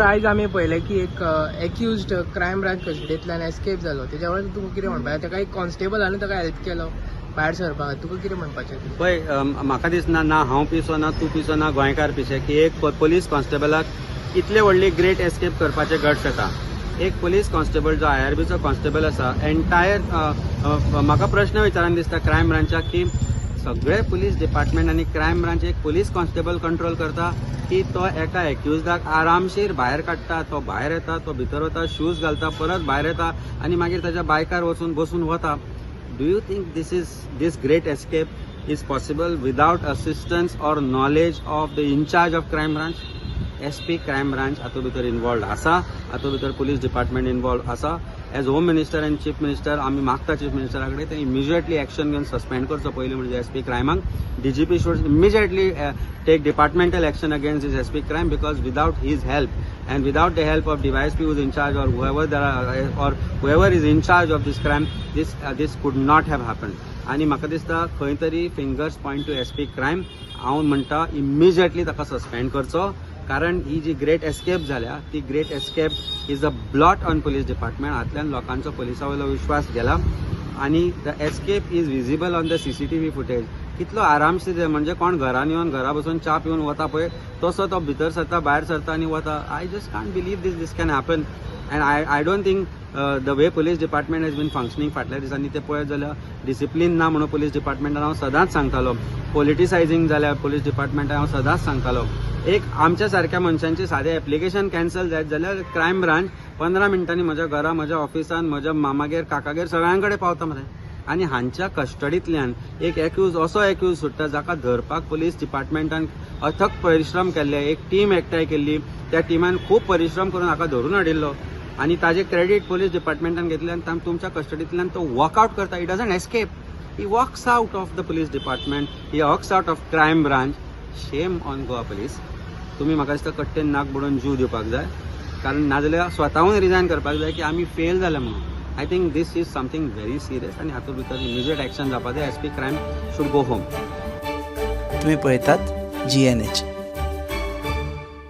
आयज आमी पळयलें की एक एक्युज्ड क्रायम ब्रांच कस्टडींतल्यान एस्केप जालो. तेज्या वयर तुका कितें म्हणपाचें? ताका एक कॉन्स्टेबलान ताका हेल्प केलो भायर सरपाक. तुका कितें म्हणपाचें? पळय, म्हाका दिसना, ना हांव पिसो, ना तूं पिसो, ना गोंयकार पिशे की एक पोलीस कॉन्स्टेबलाक इतले व्हडली ग्रेट एस्केप करपाचे गट्स येता. एक पोलीस कॉन्स्टेबल जो आयआरबीचो कॉन्स्टेबल आसा एंटायर, म्हाका प्रश्न विचारान दिसता क्रायम ब्रांचाक की सगळे पुलीस डिपार्टमेंट आनी क्रायम ब्रांच एक पुलीस कॉन्स्टेबल कंट्रोल करता की तो एका एक्युजदाक आरामशीर भायर काडटा, तो भायर येता, तो भितर वता, शूज घालता, परत भायर येता आनी मागीर ताच्या बायकार वचून बसून वता. Do you think this great escape is possible without assistance or knowledge of the in-charge of crime branch? SP crime branch हातूंत भितर इन्वॉल्वड आसा. हातूंत भितर पुलीस डिपार्टमेंट इन्वॉल्व आसा. As home minister and chief minister, आमी मागता chief मिनिस्टरा कडेन ते इमिजिएटली एक्शन घेवन सस्पेंड करचो पयलीं म्हणजे SP क्रायमाक. DGP should immediately take departmental action against this SP crime, because without his help and without the help of DYSP who's in charge or whoever there are, or whoever is in charge of this crime, this could not have happened. आनी म्हाका दिसता खंय तरी fingers point to SP crime. हांव म्हणटा, immediately ताका suspend करचो, कारण ही जी ग्रेट एस्केप जाल्या ती great escape is a blot on police department. हातल्यान लोकांचो पुलिसा वयलो विश्वास गेला आनी the escape is visible on the CCTV footage. कितलो आरामशीर, म्हणजे कोण घरान येवन घरा बसून च्या पिवन वता पळय, तसो तो भितर सरता, भायर सरता आनी वता. I just can't believe this can happen and I don't think the way police department has been functioning फाटल्या दिसांनी ते पळयत जाल्यार डिसिप्लीन ना म्हणून पुलीस डिपार्टमेंटान हांव सदांच सांगतालो. पॉलिटिसायझींग जाल्या पुलीस डिपार्टमेंटान, हांव सदांच सांगतालो. एक आमच्या सारक्या मनशांची सादें एप्लिकेशन कॅन्सल जायत जाल्यार क्रायम ब्रांच 15 मिनटांनी म्हज्या घरा, म्हज्या ऑफिसान, म्हज्या मामागेर, काकागेर, सगळ्यां कडेन पावता मरे. आनी हांच्या कस्टडींतल्यान एक एक्यूज, असो एक्यूज सुट्टा जाका धरपाक पुलीस डिपार्टमेंटान अथक परिश्रम केल्ले, एक टीम एकठांय केल्ली, त्या टिमान खूब परिश्रम करून हाका धरून हाडिल्लो आनी ताजे क्रेडीट पुलीस डिपार्टमेंटान घेतले आनी तुमच्या कस्टडींतल्यान तो वॉकआउट करता. He doesn't escape, he walks out of the police department, he walks out of crime branch. Shame on Goa Police. तुमी म्हाका दिसता कट्टेन नाक बुडोवन जीव दिवपाक जाय, कारण नाजाल्यार स्वताहून रिजायन करपाक जाय की आमी फेल जाले म्हणून. I think this is something very serious आनी हातूंत भितर इमिजिएट एक्शन जावपाक जाय. SP crime should go home. तुम्ही पळयतात जीएनएच.